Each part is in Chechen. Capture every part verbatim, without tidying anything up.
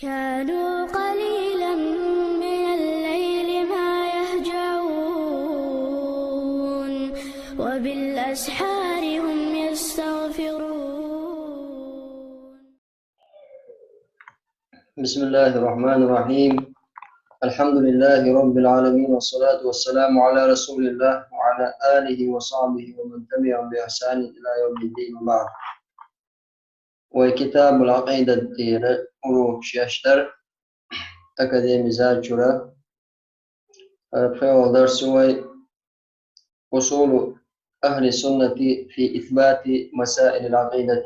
كانوا قليلا من الليل ما يهجعون، وبالأسحار هم يستغفرون. بسم الله الرحمن الرحيم. الحمد لله رب العالمين، والصلاة والسلام على رسول الله وعلى آله وصحبه ومن تبعهم بإحسان إلى يوم الدين، وبعد. Вай Китабул Акъидат тӀера урок шесташ дар, академизачура. Э, пхелагӀа дарс вай أصول أهل السنة في إثبات مسائل العقيدة.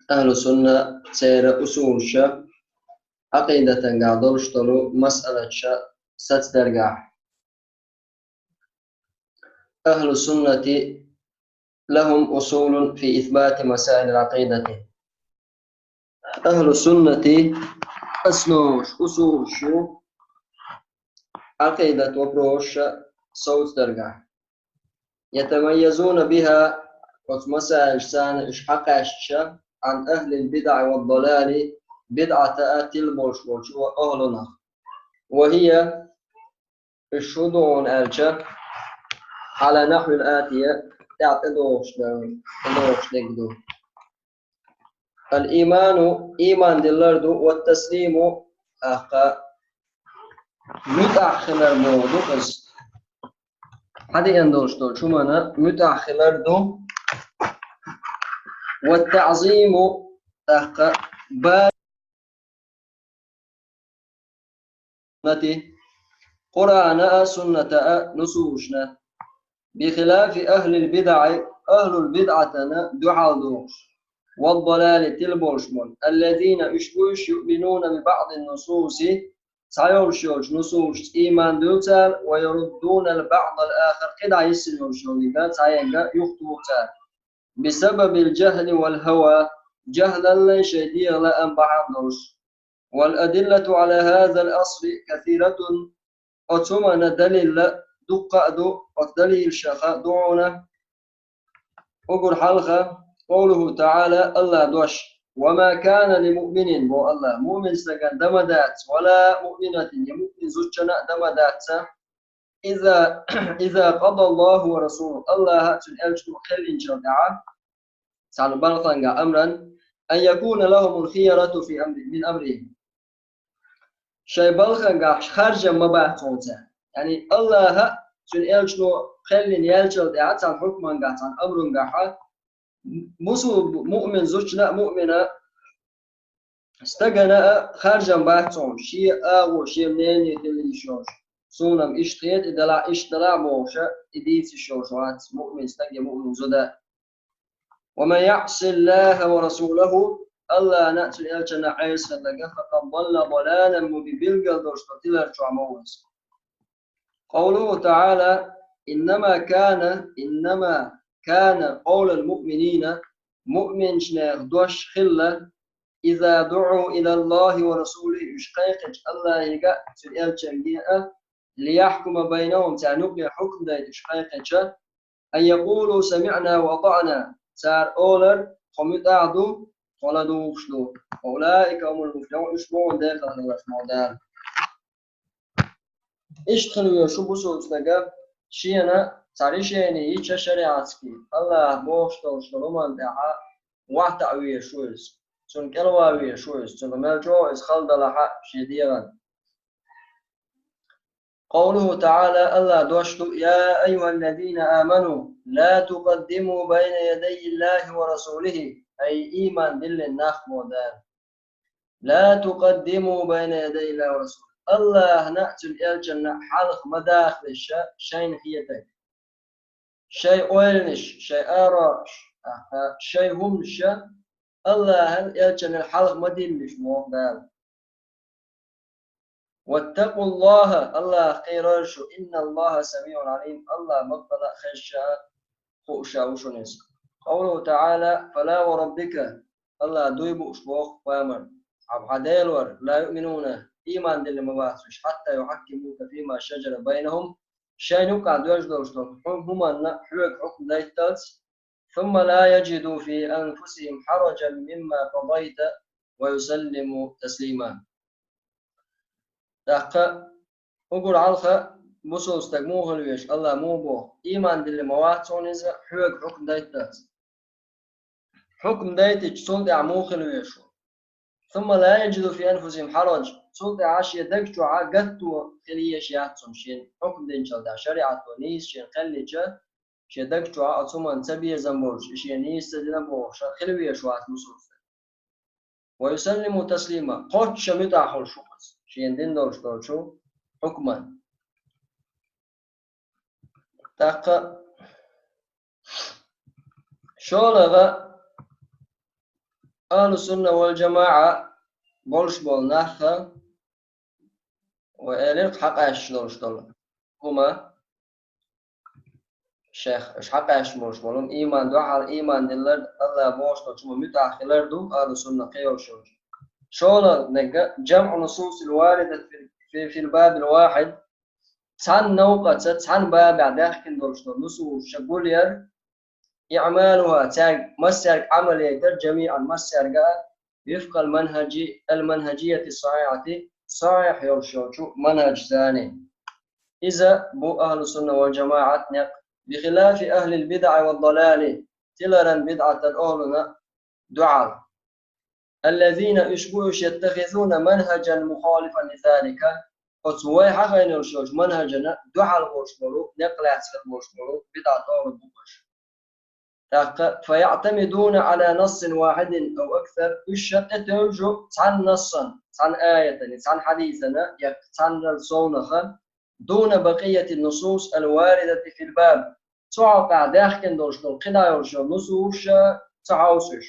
Ахьлу сунна церан усулаш, Ӏакъидатангахь долуш долу масъалаташ сацдаргахь. أهل السنة لهم أصول في إثبات مسائل العقيدة. Ахьлу суннати основаш, усулаш ю Ӏакъидат вопросаш совцадаргахь. يتميزون بها, оцу масаилашца уьш хьакхаьчча, عن أهل البدع والضلال, бидӀата а, тилболуш болчу охӀлунах. وهي, уьш хӀун ду аьлча, على النحو الآتي, тӀаьхьа тӀедогӀуш дар-, тӀедогӀуш дерг ду. الإيمان, ийман диллар ду, والتسليم, тӀаккха муьтӀахь хилар бохург ду иза. Хьадеана долуш долчу хӀуманна муьтӀахь хилар ду, والتعظيم, тӀаккха ба-, суннати, Къуръана а, сунната а, нусусна. بخلاف أهل البدع, ахьлул бидӀатана дуьхьал дохуш. والضلال, тилболуш болу. الذين, уьш бу уьш, يؤمنون ببعض النصوص, цхьайолуш йолчу нусусашца ийман дуьллу цара, ويردون البعض الآخر, кхидӀа йиссина йолуш йолу цхьаенга юхатуху цара. بسبب الجهل والهوى, жахӀлаллай шайн дегӀан лаам бахьана долуш. والأدلة على هذا الأصل كثيرة, оцу хӀуманна далилла дуккха а ду, оцу далилашха ду хьуна. Уггар хьалха, قوله تعالى, АллахӀан дош: وما كان لمؤمن, боху АллахӀа, муъмин стагана дан ма дац, ولا مؤمنة, я муъмин зудчунна а дан ма дац, إذا، إذا قضى الله ورسوله, АллахӀа а, цуьнан элчано а кхоьллинчул тӀаьхьа, цхьана балханга, أمرا, أن يكون لهم الخيرة في أمر، من أمرهم. Шайн балхангахь харжам ма бац хьуна цара. Яъни АллахӀа а, цуьнан элчано а кхоьллина яьлчул тӀаьхьа, цхьана хьукмангахь, цхьана амрунгахь, мусул-, муъмин зудчунна а, муъмина стагана а харжам бац хьуна, шен агӀо, шен мнение хила йиш йолуш. Суна-м иштта хета, и далахь, иштта далахь бохуш, и дийца йиш йолуш вац муъмин стаг я муъмин зуда. ومن يعص الله ورسوله, АллахӀана а, цуьнан элчанна а Ӏеса хилларг, فقد ضل ضلالا مبينا, билггал долуш долу тилар чохь ма ву иза. قوله تعالى: إنما كان، إنما كان قول المؤمنين, муъминчу нехан дош хилла, إذا دعوا إلى الله ورسوله, уьш кхайкхича АллахӀига а, цуьнан элчанга а, ليحكم بينهم, царна юкъе хьукам дайта уьш кхайкхича, أن يقولوا سمعنا وأطعنا, цара олар: тхо муьтӀахь ду, тхо ладугӀуш ду. وأولئك هم المفلحون, уьш бу хьуна декъала хиларш, боху Дала. Иштта хила везаш ву бусулба стаг, шена цхьа решение йича шариатский, АллахӀа бохуш долчу хӀуманна тӀехь вахтаӀ везаш ву иза, цунна кӀелван везаш ву иза, цунах мел чӀогӀа иза хала далахь а шен дегӀан. قوله تعالى, АллахӀан дош ду: يا أيها الذين آمنوا لا تقدموا بين يدي الله ورسوله, ай, ийман диллина нах, боху Дала. لا تقدموا بين يدي الله ورسوله. АллахӀана а, цуьнан элчанна а хьалха ма дахалаш шайна хетарг. Шайн ойланаш, шайн арахьаш, аха, шайн хӀуманаш АллахӀан, элчанал хьалха ма диллалаш, боху Дала. واتقوا الله, АллахӀах кхерар шу, إن الله سميع عليم, АллахӀ баккъала а хезаш а, хууш а ву шуна иза. قوله تعالى: فلا وربك, АллахӀ дуй бууш боху пайхамар, хьан, хьан Делора, لا يؤمنون, ийман диллина ма бац уьш, حتى يحكموك فيما شجر بينهم, шайна юкъахь доьжна долуш долу хӀу-, хӀуманна хьоьга хьукам дайтталц, ثم لا يجدوا في أنفسهم حرجا مما قضيت, ويسلم تسليما. ТӀаккха угур хьалха бусалба стаг муха хила веза, Аллах муха боху, ийман дилла ма вац хьуна иза, хьоьга хьукм дайттац. Хьукм дайтича, цул тӀаьхьа муха хила веза ву? ثم لا يجد في أنفسهم حرج, цул тӀаьхьа шен даг чохь гатто хила езаш яц цунна, шена хьукм динчул тӀаьхьа, шариӀато нийса шена кхаьллича, шен даг чохь оцу хӀуманна цабезам болуш, и шена нийса ца дина бохуш хила везаш вац бусалба стаг. ويسلم تسليما, кхоччуш муьтӀахь хуьлуш ву иза, шена дина долуш долчу хьукман. ТӀаккха шолгӀа, ахьлу сунна вал жамаӀа болуш болу нах, ва элира хьакъаьсташ долуш долу хӀума, шех, уьш хьакъаьсташ болуш болу хӀума, ийман дуьхьал, ийман диллар, Аллах бохуш долчу хӀуман муьтӀахь хилар ду ахьлу сунна кхийолуш йолчу. ШолгӀа дерг, جمع النصوص الواردة في، في، في الباب الواحد, цхьана новкъаца, цхьана бабехь даьхкина долуш долу нусусаш гулъяр, إعمالها, цаьрга, массаьрга Ӏамал яйтар, جميعا, массаьрга а, وفق المنهج، المنهجية الصحيحة, сахьихь йолуш йолчу манхӀажзани. Иза бу ахьлу сунна вал жамаӀат некъ, بخلاف أهل البدع والضلال, тиларан, бидӀатан охӀлуна дуьхьал. الذين, уьш бу уьш, يتخذون منهجا مخالفا لذلك, оцу вай хьахийна йолуш йолчу манхӀажана дуьхьал болуш болу, некъ лаьцна хила болуш болу бидӀат охӀлу бу уьш. ТӀаккха, فيعتمدون على نص واحد أو أكثر, уьш ша тӀетевжу цхьана нассана, цхьана аятана, цхьана хьадисана, я цхьана совнаха, دون بقية النصوص الواردة في الباب. Цу хьокъехь даьхкина долуш долу кхидӀа йолуш йолу нусусаш ца хьовсуш.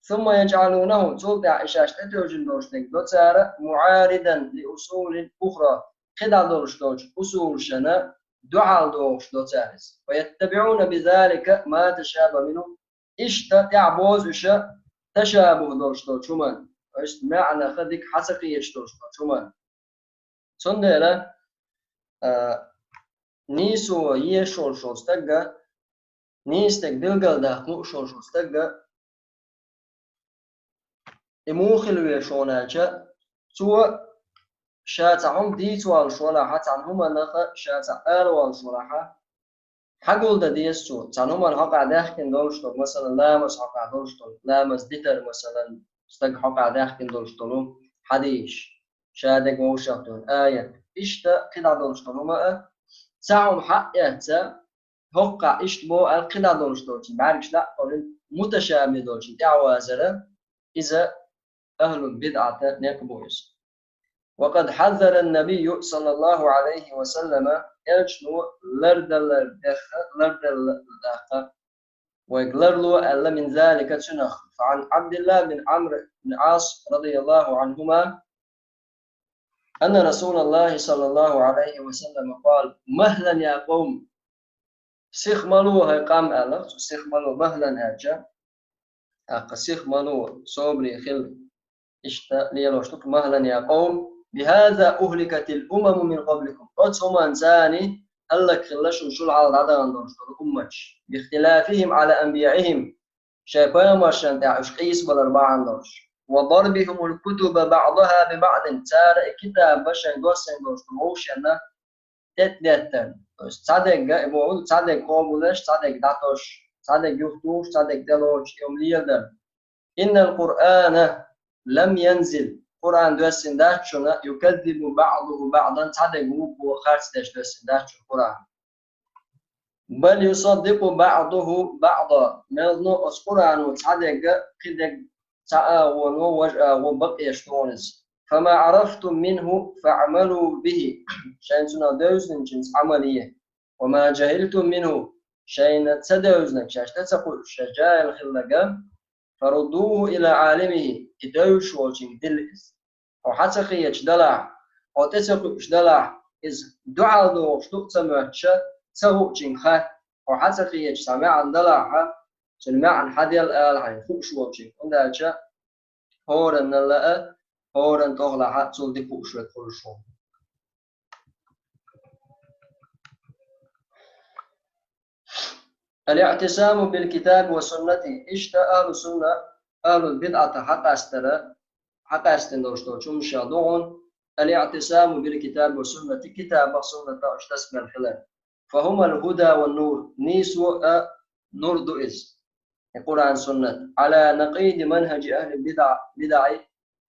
ثم يجعلونه, цул тӀаьхьа и шаьш тӀетевжина долуш дерг до цара, معارضا لأصول أخرى, кхидӀа долуш долчу усулашна дуьхьал дохуш до цара иза. ويتبعون بذلك ما تشابه منه, иштта тӀаьхьабозу уьш ташабухӀ долуш долчу хӀуманна, иштта маьӀнаха дика хьа ца кхеташ долуш долчу хӀуманна. Цундела, а, нийсо езаш волуш волу стага, нийса дерг билгалдаккха лууш волуш волу стага, и муха хила веза шуна аьлча, цо ша цхьа хӀума дийца волуш валахь, цхьана хӀуманах ша цхьа ала волуш валахь, хьагулдан деза цо. Цхьана хӀуманна хьокъехь даьхкина долуш долу, масалан, ламаз хьокъехь долуш долу, ламаз дитар, масалан, стага хьокъехь даьхкина долуш долу хьадисаш, ша дерг вовшах долу аят. Иштта кхидӀа долуш долу хӀума а, цхьа хӀума хьаэцна, хӀокхахь иштта боху аьлла кхидӀа долуш долчун, бӀаьргаш дӀа а кхоьллина, муташабихӀ долчун тӀаьхьавазара, иза ахьлул бидӀата некъ бу иза. وقد حذر النبي صلى الله عليه وسلم, элчано лардалар дехха, лардалар даккха, вайга ларло аьлла, من ذلك, цунах. فعن عبد الله بن عمرو بن العاص رضي الله عنهما أن رسول الله صلى الله عليه وسلم قال: مهلا يا قوم. Сиха ма ло, хӀай къам, аьлла, цо сиха ма ло, مهلا аьлча, тӀаккха сиха ма ло, собаре хила. Иштта лелош ду-кх, مهلا يا قوم، بهذا أهلكت الأمم من قبلكم. Оцу хӀуманца хӀаллакхилла шуна шул хьалха дӀадахана долуш долу умматаш. باختلافهم على أنبيائهم. Шайн пайхамаршна тӀехь уьш къийсабалар бахьана долуш. وضربهم الكتب بعضها ببعض. Цара и китабаш шайн доссийна долуш долу вовшенна тӀетӀадеттар. То есть цхьа дерг, и боху, цхьа дерг къобалдеш, цхьа дерг дӀатосуш, цхьа дерг юхатухуш, цхьа дерг тӀелоцуш, и хӀума леладар. إن القرآن لم ينزل. Къуръан доьссина дац шуна, يكذب بعضه بعضا, цхьа дерг вукхо харцдеш доьссина дац шуна Къуръан. بل يصدق بعضه بعضا. Мел но оцу Къуръано цхьа дерг, кхин дерг цхьа агӀоно, важа агӀо бакъ еш тоьхна иза. فما عرفتم منه فاعملوا به. Шайна цунах девзинчуьнца Ӏамал е. وما جهلتم منه. Шайна ца девзинарг, шаьш тӀе ца кхуьуш, шаьш жаьхӀил хилларг, فردوه إلى عالمه. И девзаш волчуьнга дилла иза. Хьо хьа ца хеташ далахь, хьо тӀе ца кхуьуш далахь, иза дуьхьал дохуш ду а ца моьттуш, ца хуучуьнга хатта, хьо хьа ца хеташ цхьа маьӀна далахь, цуьнан маьӀна хьаделла ала хьайна хууш волчуьнга. ХӀунда аьлча хӀоранна лаа, хӀоранна тӀехула хьа цул дика хууш верг хуьлуш ву. الاعتصام بالكتاب والسنة. Иштта ахьлу сунна, ахьлул бидӀата хьакъастара, хьакъаьстина долуш долчу хӀуманашах ду хьуна: «الإعتصام بالكتاب والسنة», китабах, суннатах уьш тасбар хилар. «فهما الهدى والنور», нийсо а, нур ду иза, и Къуръан, суннат, «على نقيض منهج أهل البدع، بدع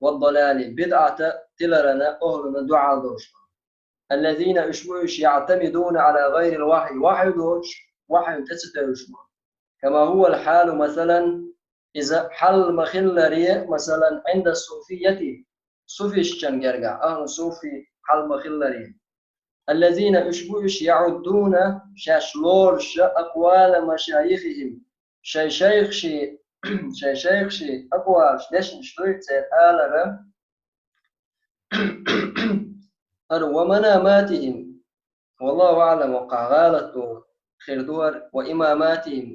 والضلال», бидӀата, тиларана, охӀлана дуьхьал долуш. «الذين», уьш бу уьш, «يعتمدون على غير الوحي», вахьйу доцуш, вахьйина тӀе ца девзаш бу. «كما هو الحال مثلا», иза хьал ма-хилларе, масалан, «عند الصوفية», суфистчан гергахь, ахӀлу суфи хьал ма-хилларе. «الذين», уьш бу уьш, «يعدون», шаьш лоруш, «أقوال مشايخهم», шайн шайхаши, шайн шайхаши акъвалаш, дешнаш дуй церан алара, хӀара, «ومناماتهم», والله أعلم, воккхахь гӀалат ду, хир ду хӀара, «وإماماتهم»,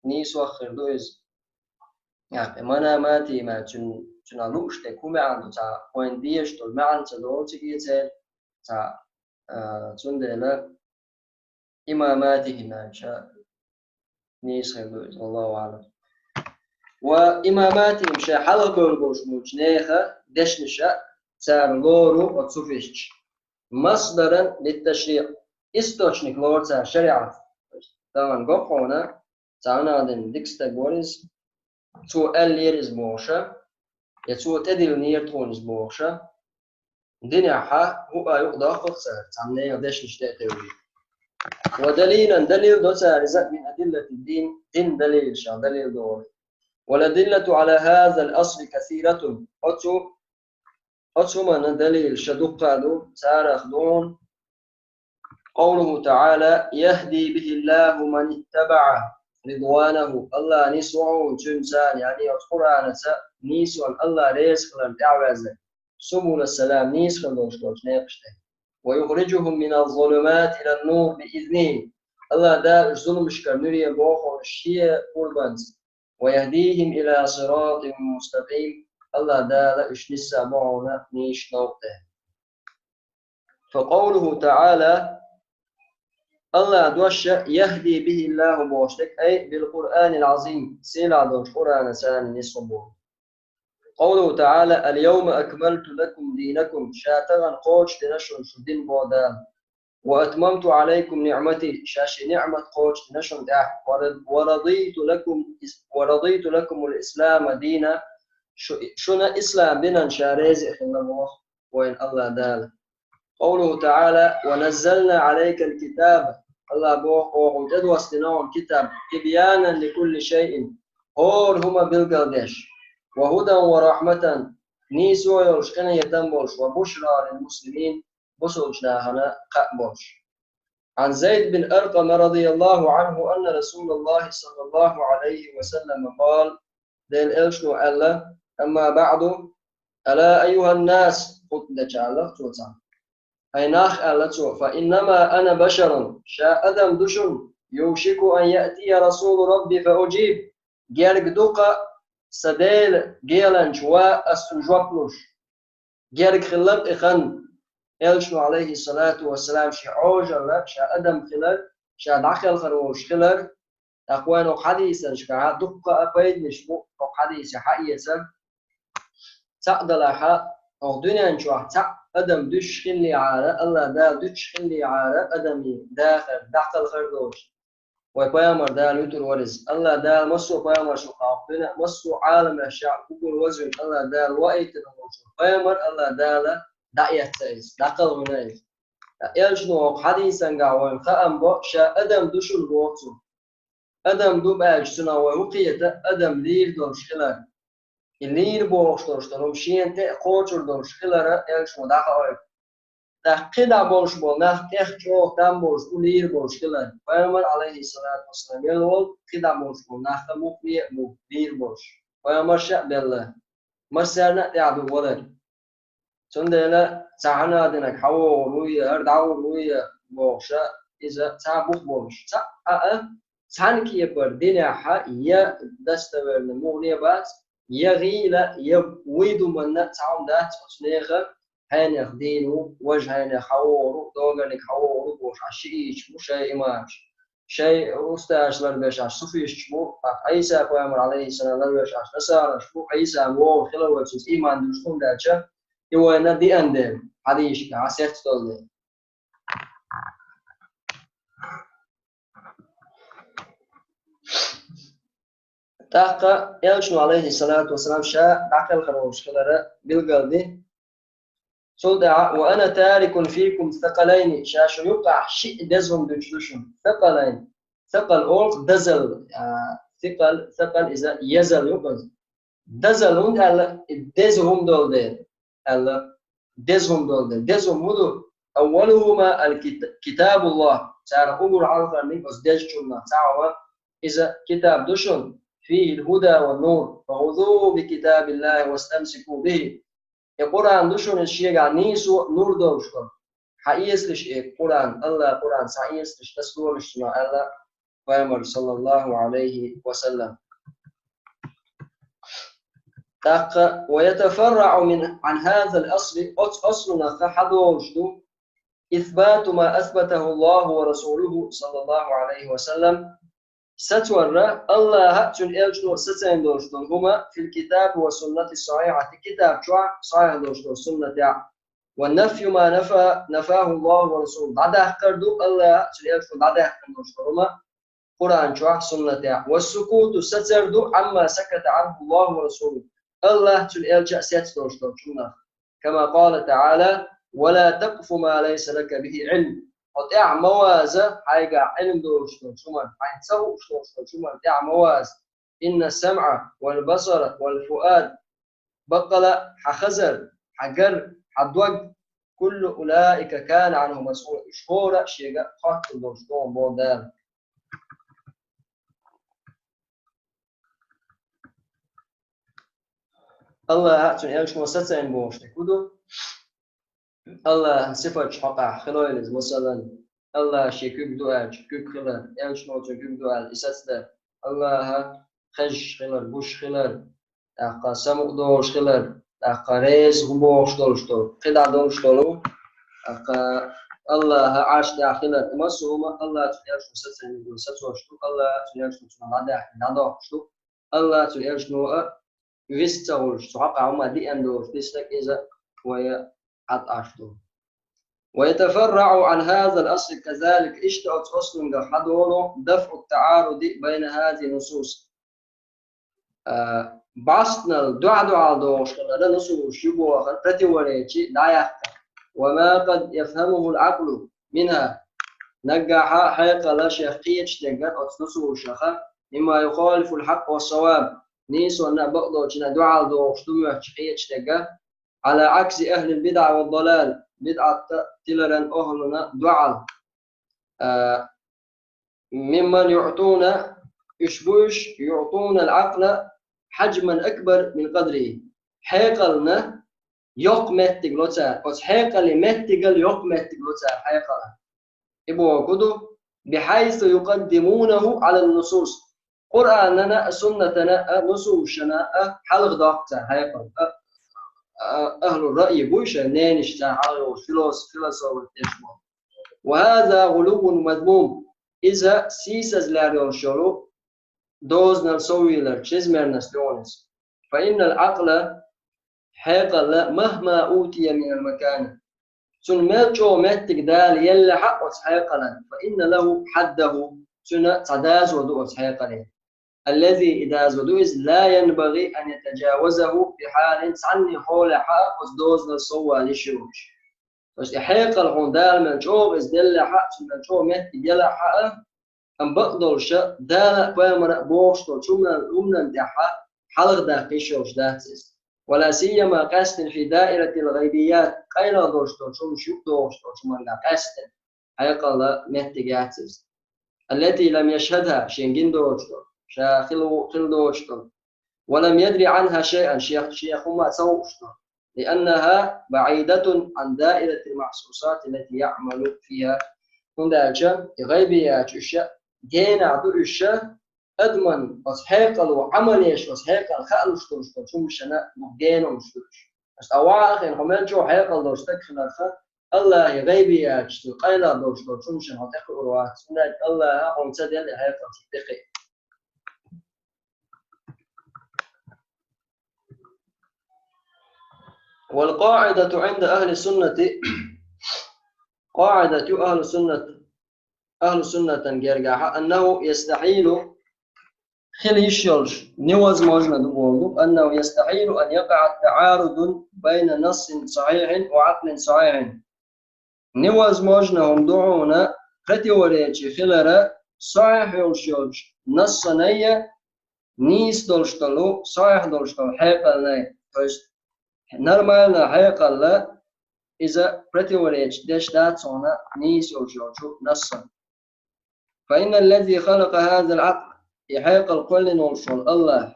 нийсох хир ду иза. ТӀаккха «مناماتهم» аьлча, цуьнан, цуьнан лууш дерг хӀун маьӀна ду, цхьа вайна дезаш долу маьӀна ца долу цига церан, цхьа, а, цундела «إماماتهم» аьлча, нийса хир ду иза, والله أعلم. «وإماماتهم», шайн хьалха бевлла болуш болчу нехан дешнаша, цара лору оцу суфисташа. «مصدرا للتشريع», источник лору цара шариӀат. Тахана го хьуна, цхьа хӀун а дина дика стаг вара иза, цо аьллера иза бохуша, я цо тӀедиллинера тхуна иза бохуша, динехь хӀуъа юкъадоккхура цара, цхьана нехан дешнаш тӀе а тевжий. «ودليلا», далил до цара иза, «من أدلة الدين», дин далилашах далил до. «والأدلة على هذا الأصل كثيرة», оцу, оцу хӀуманна далилаш дуккха а ду, царах ду хьуна: قوله تعالى: «يهدي به الله من اتبع رضوانه», АллахӀ нисву хьуна цуьнца, яъни оцу Къуръанаца нисван АллахӀ реза хиларна тӀаьхьаваьзза, «سبل السلام», нийса хила долуш долчу некъаш тӀе. «ويخرجهم من الظلمات إلى النور بإذنه», АллахӀ Дала уьш зуламашкара нуьре боху шен къурбанца. «ويهديهم إلى صراط مستقيم», АллахӀ Дала уьш нисса боху нийса новкъа тӀе. «فقوله تعالى», АллахӀан дош, «يهدي به الله» бохуш дерг, «أي بالقرآن العظيم», сийлахь долчу Къуръанаца нисван боху. «قوله تعالى: اليوم أكملت لكم دينكم», ша тахана кхочушдина шуна шу дин боху Дала. «وأتممت عليكم نعمتي», ша шен ниӀмат кхочушдина шуна тӀехь, «ورض-, ورضيت لكم إس-, ورضيت لكم الإسلام دينا», шу-, шуна ислам динан ша реза а хилла боху вайна АллахӀ Дала. «قوله تعالى: ونزلنا عليك الكتاب», АллахӀ боху, оха хьуна тӀедоссина хьуна китаб, «تبيانا لكل شيء», хӀора хӀума билгалдеш, «وهدى ورحمة», нийсо йолуш, къинхетам болуш, «وبشرى للمسلمين», бусулбачу нахана кхаъ болуш. عن زيد بن أرقم رضي الله عنه أن رسول الله صلى الله عليه وسلم قال: Делан элчано аьлла: «أما بعد، ألا أيها الناس», хутба деча аьлла цо царна. «ХӀай нах», аьлла цо, «فإنما أنا بشر», ша адам ду шуна, «يوشك أن يأتي رسول ربي فأجيب», герга ду-кха сан Делан геланча ва, ас цунна жоп луш. Герга хилла-кх и хан, элчано, عليه الصلاة والسلام, шен Ӏожалла, ша адам хилар, ша дӀакхелхар волуш хилар. ТӀаккха вайна хӀокху хьадисанашкахь дуккха а пайданаш бу, хӀокху хьадисе хьаэца. Цхьаъ далахь, хӀокху дуьнен чохь цхьаъ адам дуьсуш хиллехьара, АллахӀ Дала дуьсуш хиллехьара адамийн дахар, дӀакхалхар долуш. Вай пайхамар Дала вуьтур вара иза. АллахӀ Дала массо а пайхамарш ву кхалкхуьйна, массо а Ӏаламехь ша уггар вазвина АллахӀ Дала ваийтина волчу пайхамар АллахӀ Дала дӀаэцна иза, дӀакхалхина иза. Ткъа элчано хӀокху хьадисангахь вайна хаам бо, ша адам ду шуна боху цо. Адам ду баьлча цунах вай хӀун кхета, адам лийр долуш хилар. И лийр бохуш долуш долу хӀума шена тӀе а кхочур долуш хилара элчано дӀахаойту. ТӀаккха кхидӀа болуш болу нах тӀех чӀогӀа там болуш бу лийр болуш хилар. Пайхамар, Ӏалайхиссалату вассалам, елла волу кхидӀа болуш болу нах муххале а бу лийр болуш. Пайхамарша а белла. Массарна а тӀехь ду валар. Цундела цхьа хьанадинарг хьан вогӀур ву я, хӀара дӀагӀур ву я бохуша, иза цхьа бух болуш. Цхьа а, а, цхьана кепара динехьа я достоверно муххале бац, я гӀийла, я вуй ду манна цхьа хӀума дац оцу нехан, хьенех дийна ву, важа хьенех хьан вогӀур ву, догарниг хьан вогӀур ву бохуш, Ӏаш шиъ ийча бу шайн имамаш. шайн устазаш ларбеш Ӏаш суфисташ бу, тӀаккха Ӏийса пайхамар, алейхиссалам, ларбеш Ӏаш насараш бу, Ӏийса вогӀуш хилар вай цунца ийман диллача хӀуманна аьлча, и вайна диъан дела, хьадисашка хьасеттадолу дела. ТӀаккха элчано, алейхиссалату вассалам, ша дӀакхелхар волуш хилар билгалди. Цул тӀаьхьа: «Ва ана тарикун фикум сакъалайни», ша шун юккъехь шиъ деза хӀума дуьтуш ду шуна. Сакъалайн. Сакъал олу дазал, а, сикъал, сакъал иза езал ю иза. Дазал хӀунда аьлла, и деза хӀума долу дела аьлла, деза хӀума долу дела. Деза хӀума хӀун ду? «Аввалухума аль-кит-, китабуллах». Царах уггар хьалхарниг оцу дезачуннах цхьаъ ван, иза китаб ду шуна. «Фихил худа ва нур, фахузуху би китабиллахи вастамсику бихи». И Къуръан ду шуна иза шегахь нийсо а, нур долуш долу. Хьан эцалаш и Къуръан, Аллах Къуръан, цхьаъ эцалаш, тасалолаш цунах аьлла пайхамар, саллаллаху алейхи ва саллам. ТӀаккха: «Ва ятафарраъу мин, ан хазал асли», оцу аслунах хьадолуш ду, «исбату ма асбатаху Аллаху ва расулуху, саллаллаху алейхи ва саллам», сацорра, Аллаха а, цуьнан элчано а сацийна долуш долу хӀума, «фил китаби ва суннати сахьихьати», китаб чохь, сахьихь долуш долу суннатехь, «ва нафью ма нафа-, нафаху Аллаху ва расулуху», дӀадаккхар ду, Аллаха а, цуьнан элчано а дӀадаккхина долуш долу хӀума, Къуръан чохь, суннатехь, «ва сукуту», сацар ду, «амма саката анху Аллаху ва расулуху», Аллаха а, цуьнан элча а сецдолуш долчунах. Кама къала таъала: «Ва ла такъфу ма лайса лака бихи Ӏилм». Хьо тӀаьхьа ма ваза, хьайгахь Ӏилм долуш долчу хӀуманна, хьайна ца хууш долуш долчу хӀуманна тӀаьхьа ма ваза. «Инна самъа, вал басара, вал фуад». Баккъала хьан хазар, хьан гар, хьан дог, «куллу улаика кана анху масъула». Уьш хӀора а шега хоттур долуш ду боху Дала. Аллаха а, цуьнан элчано а сацийна бохуш дерг хӀун ду? Аллахан сифаташ хьокъехь хилойла иза, масалан, Аллаха шен куьг ду аьлча, куьг хилар, элчано цуьнан куьг ду аьлла, и сацадар, Аллаха хезаш хилар, гуш хилар, тӀаккха самукъа долуш хилар, тӀаккха реза хӀун бохуш долуш долу, кхидӀа долуш долу, тӀаккха Аллаха Ӏарш тӀехь хилар, массо а хӀума Аллаха, цуьнан элчано сацийна долу сацош ду, Аллаха, цуьнан элчано цунах дӀадаьхкина дӀадоккхуш ду, Аллаха, цуьнан элчано а вист ца хуьлуш, цу хьокъехь хӀума диъна долуш дисинарг иза вай хьатӀаш ду. «Ва ятафарраъу ан хазал асли казалик», иштта оцу аслунгахь хьадолу, «дафъу таъаруди байна хази нусус». А, бӀастанал дуьхьа-дуьхьал догӀуш хилар, нусусаш ю бохург, противоречи дӀаяккха. «Ва ма къад яфхамухул Ӏакълу минха». Наггахьа хьекъала шех кхеташ дерг оцу нусусаша, «мимма юхалифул хьакъ ва саваб», нийсонна а бакъдолчунна а дуьхьал догӀуш ду моьттуш кхеташ дерг, «Ӏала Ӏакси ахлил бидӀа ва далал», бидӀатта тиларан охӀлуна дуьхьал. А, «мимман юътуна», уьш бу уьш, «юътунал Ӏакъла хьаджман акбар мин къадри». Хьекъална йоккха меттиг ло цара, оцу хьекъале меттигал йоккха меттиг ло цара хьекъалан. И бохург хӀун ду? «Бихьайсу юкъаддимунаху Ӏалан нусус». Къуръанана а, суннатана а, нусусашна а хьалха доккху цара хьекъал. А, а, ахлу раъй бу шайн ненаш цара хьалха йолуш, филос-, философаш деш бу. «Ва хаза гӀулуввун мазмум». Иза сийсазлер йолуш йолу дозанал соввийлар, чрезмерность ю иза. «Фа иннал Ӏакъла», хьекъалла, «махма утия минал макани». Цунна мел чӀогӀа меттиг Дала еллехь а оцу хьекъалан, «фа инна лаху хьаддаху», цуьнан цхьа доза ду оцу хьекъалан. «Аллази», и доза ду иза, «ла янбагӀи ан ятаджавазаху бихьалин», цхьанна хьолехь а оцу дозанал соввала йиш йолуш. Аш и хьекъал хьуна Дала мел чӀогӀа иза деллехь а, цуьнан чӀогӀа меттиг елахь а, амма бакъдолуша Дала а, пайхамара а бохуш долчу хӀуманан, хӀуманан тӀехь хьалха даккха йиш йолуш дац иза. «Ва ла сияма къаьстина фи даиратил гӀайбият», къайлаха долуш долчу хӀуманаш юкъадогӀуш долчу хӀуманга къаьстина хьекъалан меттиг яц иза. «Аллати лам яшхӀадхӀа», шен гина доцуш долу, ша хила, хила доцуш долу. «Ва лам ядри гӀанхӀа шайъан», шех, шех хӀума ца хууш долу. «ЛианнахӀа багӀидатун гӀан даиратил махьсусати ллати яъмалу фихӀа». ХӀунда аьлча и гӀайбияташ уьш генахь ду, уьш адаман оцу хьекъало Ӏамал еш, оцу хьекъал хаалуш долуш долчу хӀуманашна бу гена уьш ду уьш. Аш тӀе вахана хьо мел чӀогӀа хьекъал долуш стаг хиларх, Аллахье гӀайбияташ, къайлагӀа долуш долчу хӀуманашна хьо тӀекхуьур вац, хӀунда аьлча Аллахьа хьуна ца делла и хьекъал ца тӀекхиа. والقاعدة عند أهل السنة، قاعدة أهل السنة، أهل السنة гергахьа، أنه يستحيل، хила йиш йолуш, невозможно ду боху, أنه يستحيل أن يقع تعارض بين نص صحيح وعقل صحيح. Невозможно хӀума ду хьуна противоречие хилара сахьихь йолуш йолчу нассанайя, нийса долуш долу, сахьихь долуш долу хьекъалнай. То есть нормально хьекъалла иза противоречить деш дац хьуна нийса йолуш йолчу нассана. فإن الذي خلق هذا العقل، и хьекъал кхоьллина волуш волу Аллахь,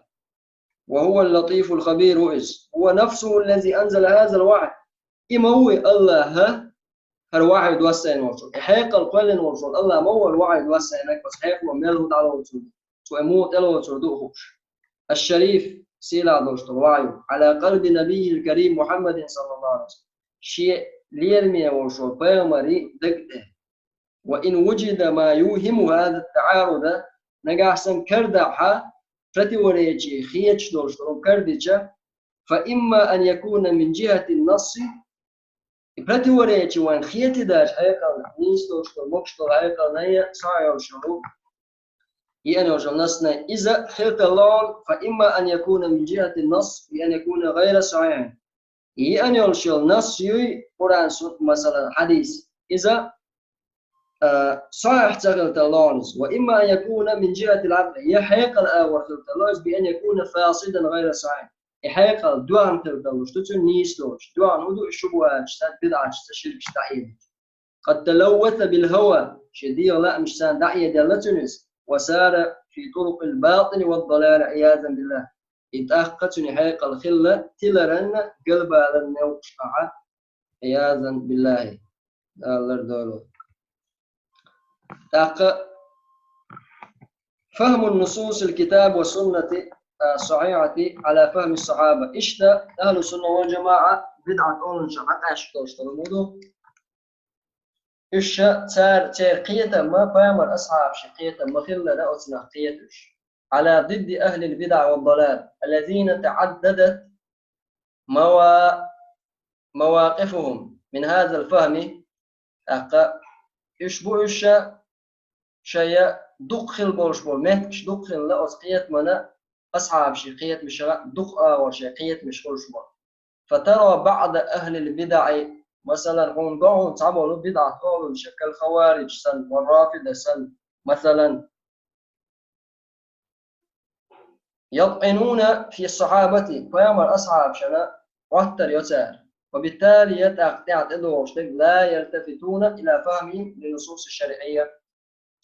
وهو اللطيف الخبير ву иза. هو نفسه الذي أنزل هذا الوحي. И ма вуй Аллахьа хӀара вахьи доссийна волчу. И хьекъал кхоьллина волчу Аллахьа ма ву хӀара вахьи доссийна, оцу хьекъало мел хӀу дӀалоцур ду, цо и муха тӀелоцур ду хууш. الشريف, сийлахь долуш долу вахьи, على قلب نبيه الكريم محمد صلى الله عليه وسلم. Шен лераме волчу пайхамари дага тӀе. وإن وجد ما يوهم هذا التعارض، нагахь санна кара дахьа, противоречие хеташ долуш долу кара дича, فإما أن يكون من جهة النص، и противоречие вайн хетий даш хьекъална, нийса долуш долу, могуш долу хьекъална я схьа йолуш йолу, еана йолуш йолу нассана иза хила тарло, فإما أن يكون من جهة النص بأن يكون غير صحيح. Еана йолуш йолу насс юй, Къуръан, сунна, масала, хьадис. Иза, а, сахьихь ца хила тарло иза. وإما أن يكون من جهة العقل. Я хьекъал агӀор хила тарло иза, بأن يكون فاسدا غير صحيح. И хьекъал доьхна хила тарлуш ду цуьнан, нийса доцуш. Доьхна хӀун ду, и шубухӀаташца, бидӀаташца, ширкашца дӀаэцча. قد تلوث بالهوى, шен дегӀан лаамашца дӀаэделла цуьнан иза, وسار في طرق الباطل والضلال عياذا بالله. И тӀаккха цуьнан хьекъал хилла тиларанна, галбаланна мел къахьа, عياذا بالله. Дала лардойла. ТӀаккха فهم نصوص الكتاب والسنة الصحيحة على فهم الصحابة. Иштта ахӀлу сунна вал жамаӀа бидӀат олучу хьакъаьсташ долуш долу хӀума ду. Уьш ша цара, церан кхетам ма, пайхамар асхьабашан кхетам ма хиллара оцунах кхеташ. على ضد أهل البدع والضلال الذين تعددت موا-، مواقفهم من هذا الفهم. ТӀаккха уьш бу уьш ша шайа дукха хила болуш болу меттигаш, дукха хилла оцу кхетамана, асхьабашан кхетамашах дукха агӀор шайн кхетамаш хуьлуш болу. فترى بعض أهل البدع, масалан, хьуна боху цхьаболу бидӀат олуш, كالخوارج санна, والرافضة санна, масалан, يطعنون في الصحابة, пайхамар асхьабашна Ӏоттар йо цара. وبالتالي, тӀаккха тӀаьхьа тӀедогӀуш дерг, لا يلتفتون إلى فهمهم للنصوص الشرعية.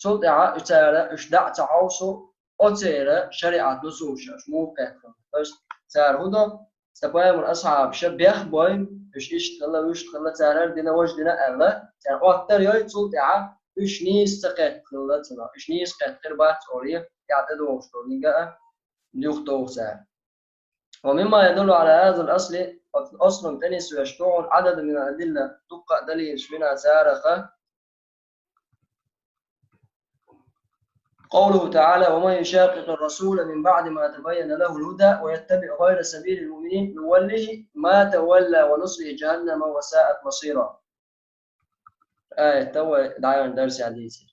Цул тӀаьхьа уьш цара, уьш дӀа а ца хьовсу, оцеран шариӀат нусусаш муха кхетта хилла. То есть цара хӀун до, сан пайхамар асхьабаша бехбой, уьш иштта хилла, вуьшта хилла, цара хӀара дина, важа дина аьлла, цара Ӏоттар йой, цул тӀаьхьа уьш нийса ца кхетта хилла цунах, уьш нийса кхетта хир бац олий, тӀаьхьа тӀедогӀуш долу динга а юхатоху цара. ومما يدل على هذا الأصل, оцу аслан тӀе нисвеш ду хьуна, عدد من الأدلة, дуккха а далилаш мина царах, قوله تعالى: ومن يشاقق الرسول من بعد ما تبين له الهدى ويتبع غير سبيل المؤمنين نوله ما تولى ونصله جهنم وساءت مصيرا. Аят вай дӀаяьхьна дарсехь дийцира.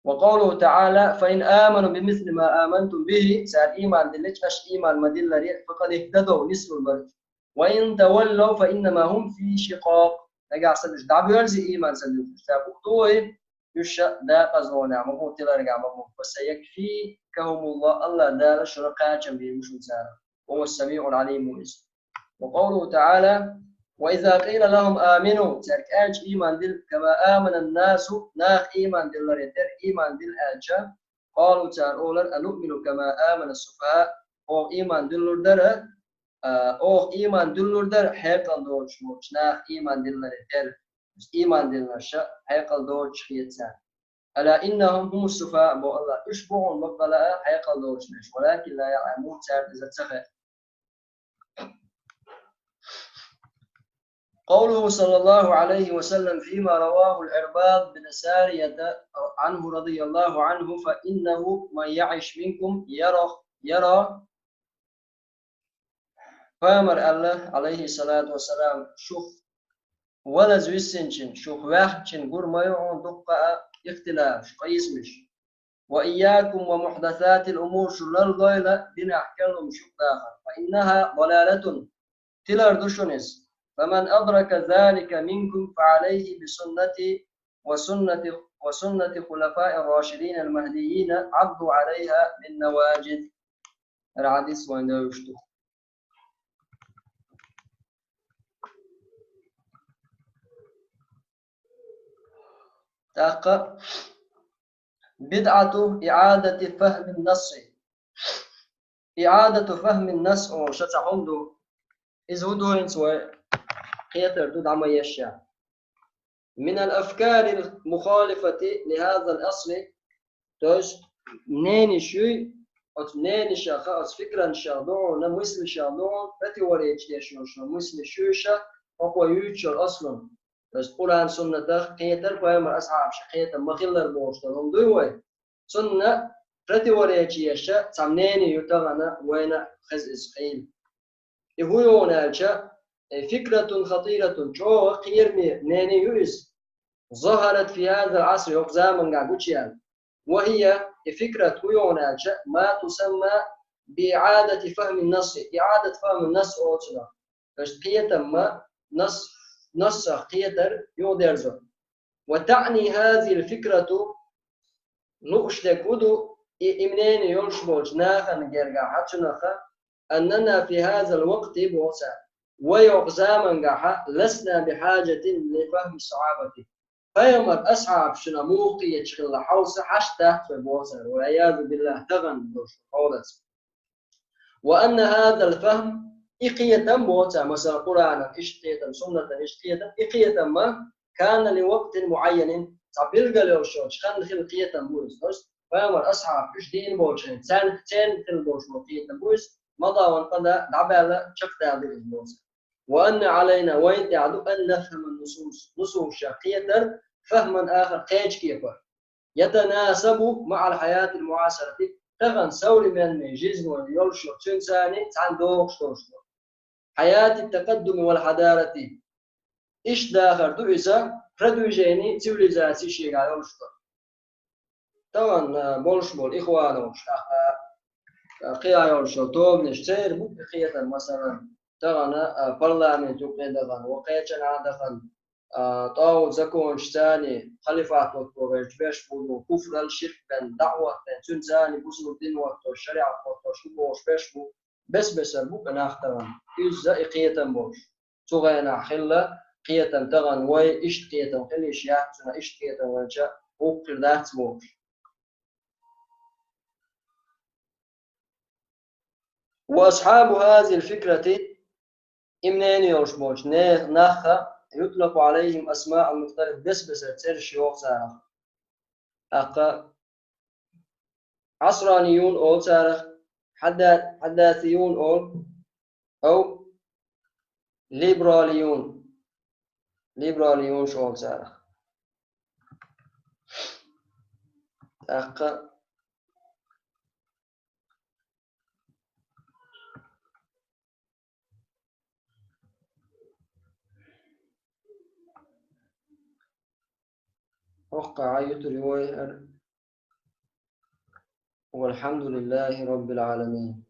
وقوله تعالى: فإن آمنوا بمثل ما آمنتم به, цара ийман диллича, аша ийман ма-дилларе, فقد اهتدوا, нислур бара. وإن تولوا فإنما هم في شقاق. Нагахь санна уьш дӀабоьрзи ийман ца дуьллуш, цара букъ ду вай, уьш ша дакъазлонехь ма бу, тиларгахь ма бу. فسيكفيكهم الله, АллахӀ Дала шуна кхачам бийр бу шуна царах. وهو السميع العليم, ву иза. وقوله تعالى: وإذا قيل لهم آمنوا, цаьрга аьлча ийман дилла, كما آمن الناس, наха ийман дилларе терра ийман дилла аьлча, قالوا, цара олура: أنؤمن كما آمن السفهاء, оха ийман диллур дара, а, оха ийман диллур дара хьекъал доцуш болчу наха ийман дилларе терра. Ийман дилларш хьекъал доцуш хета цара. ألا إنهم هم السفهاء, боху АллахӀа, уьш бу хьуна баккъала а хьекъал доцуш берш, ولكن لا يعلمون, царна иза ца хаьа. قوله صلى الله عليه وسلم فيما رواه العرباض بن سارية عنه رضي الله عنه: فإنه من يعش منكم يرى، يرى Пайхамар аьлла, алейхи салату вассалам, шух валаз виссинчин, шух ваьхчин гур ма ю хьуна дуккха а ихтилаф, шух къийсамаш. وإياكم ومحدثات الأمور, шу лардойла динехь керла хӀумаш юкъадахар. فإنها ضلالة, тилар ду шуна иза. فمن أدرك ذلك منكم فعليه بسنتي وسنة، وسنة خلفاء الراشدين المهديين عضوا عليها بالنواجذ. ХӀара хьадис вайн девзаш ду. ТӀаккха بدعة إعادة فهم النص. إعادة فهم النص олуш цхьа хӀума ду. Иза хӀун ду хӀинца вай кхетар ду дӀа ма еш а. من الأفكار المخالفة لهذا الأصل, то есть мненеш юй, оцу мненешах, оцу фикранашах ду хьуна, мыслишах ду хьуна, противоречие деш йолуш йолу мыслиш ю уьш, хӀокхо юьйцуш йолу аслун. То есть Къуръан-суннатах кхетар, пайхамар асхьабаша кхетам ма-хиллара бохуш долу хӀума дуй вай? Цунна противоречие еш цхьа мнение ю тахана вайна хеза иза хила. И хӀун ю хьуна аьлча, э, فكرة خطيرة, чӀогӀа кхераме мнение ю иза. ظهرت في هذا العصر, хӀокху заманахь гучуяьлла. وهي, и фикрат хӀун ю хьуна аьлча, ما تسمى بإعادة فهم النص, إعادة فهم النص олу цунах. То есть кхетам ма, насс, нассах кхетар юхадерзо. وتعني هذه الفكرة, лууш дерг хӀун ду, и, и мнение йолуш болчу нахана гергахь цунах, أننا في هذا الوقت, боху цара, вай хӀокху заманахь لسنا بحاجة لفهم الصحابة. Пайхамар асхьабашна муха кхеташ хилла хьовса хьашт дац вай, боху цара, والعياذ بالله, тахана долуш хьолаца. وأن هذا الفهم, и кхетам, боху цара, масала, Къуръанан иштта кхетам, суннатан иштта кхетам, и кхетам ма كان لوقت معين, цхьа билгал йолуш йолчу ханна хилла кхетам бу иза. То есть пайхамар асхьабаш уьш дийна болчу хенахь, царна, церан хилла болуш болу кхетам бу иза, مضى وانقضى, дӀабаьлла, чекхдала дира иза, боху цара. وأن علينا, вайна тӀехь ду, أن نفهم النصوص, нусусах кхетар, فهما آخر, кхечу кепара. يتناسب مع الحياة المعاصرة, тахана современный жизнь вайн йолуш йолу, цуьнца цхьаьна догӀуш долуш долу. حياة التقدم والحضارة. Иштта дахар ду иза, продвижение, цивилизация шегахь йолуш долу. Тахана, а, болуш болу ихвановш, а, а, кхиа йолуш йолу тобанаш, церан бу и кхетам, масалан, тахана, а, парламент юкъе дахана, ва кхечанхьа дахана, а, тӀагӀут законашца халифат хӀотто ваьлча беш бу, куфрал ширк бен, даӀват бен, цуьнца бусулба дин хӀоттош, шариӀат хӀоттош, хӀун бохуш беш бу, бес-бесар бу и нах тахана. Изза и кхетам болуш. Цу хенахь хилла кхетам тахана вай, иштта кхетам хила йиш яц цунах, иштта кхетам вайча, хӀокху хир дац бохуш. وأصحاب هذه الفكرة, и мнение йолуш болчу не-, нахха, يطلق عليهم أسماء مختلفة, бес-бесара цӀераш йоху царах. ТӀаккха Ӏасраниюн олу царах, хьадда-, хьаддасиюн олу, ав либралиюн, либралиюнаш олу царах. ТӀаккха хӀокху Ӏа ютур йой хӀара. والحمد لله رب العالمين.